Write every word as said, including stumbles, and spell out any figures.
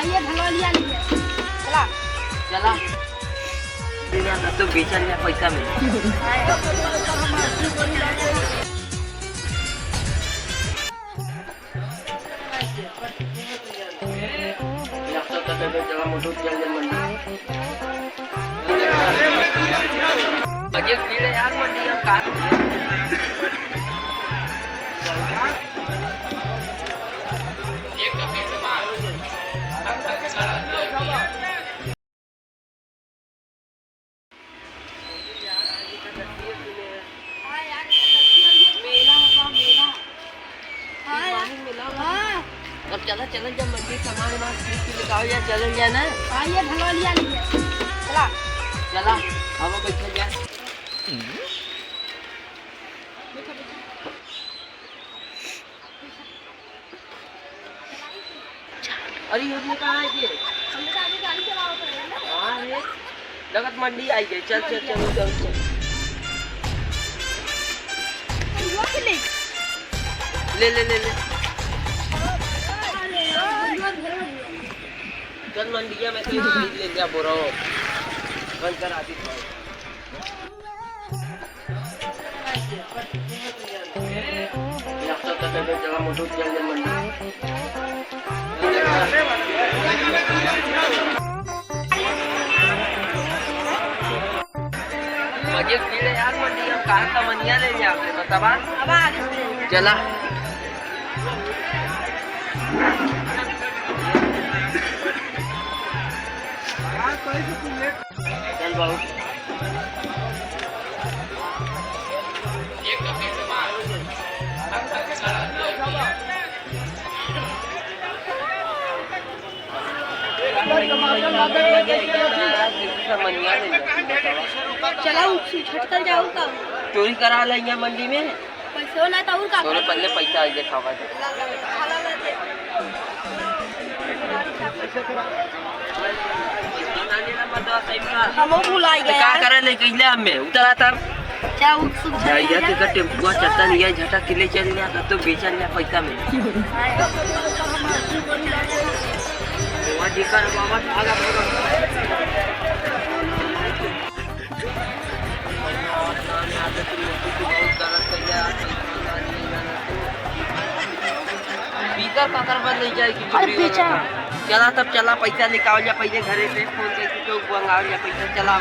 ये भलौलिया लिए। चला। चला। बिना तो बेचल या पैसा मिले। अरे भीड़ है यार मंडी, हम कहाँ अब चला, चलल जा मंडी, सामान वामान खरीद के लेके आओ यार, चलल जा ना। हाँ, ये भलौलिया लिए। चला। चला, अब बैठल जा। अरे, ये अपने कहाँ है ये? हमने तो आगे गाड़ी चलाओ तो है ना। हाँ, ये लगत मंडी आई गई। चल, चल, चल, चल, चल। ले, ले, ले, ले। चल, मंडिया में से खरीद ले जा, बोरो। बंद कर आती। मजे पीले यार, मंडी हम कहाँ का मनिया ले जाते, बतावा। अब आ गए। चला। चल बाबू। चला, उठ, झटकल जाऊ का? चोरी करा ले यहाँ मंडी में। पैसो ना तो और का तोरे करी? पहले पैसा आई देखावा दे। हमहू भुलाई तो गया। का करे ले कहिले हमें उतरा तब। क्या उत्सुक है भैया, यार? तेका टेम्पुआ चलता नहीं है, झटक के ले चल गया, तब तो बेचल गया पैसा में। वहाँ जेकर बाबा भागा, भागा। पीकर पाकर बंद नहीं जाएगी अरे चोरी बेचा। वाला। चला तब चला, पैसा निकाल जा पहले घरे से, फोन करके क्यों मंगाओ या पैसा चला।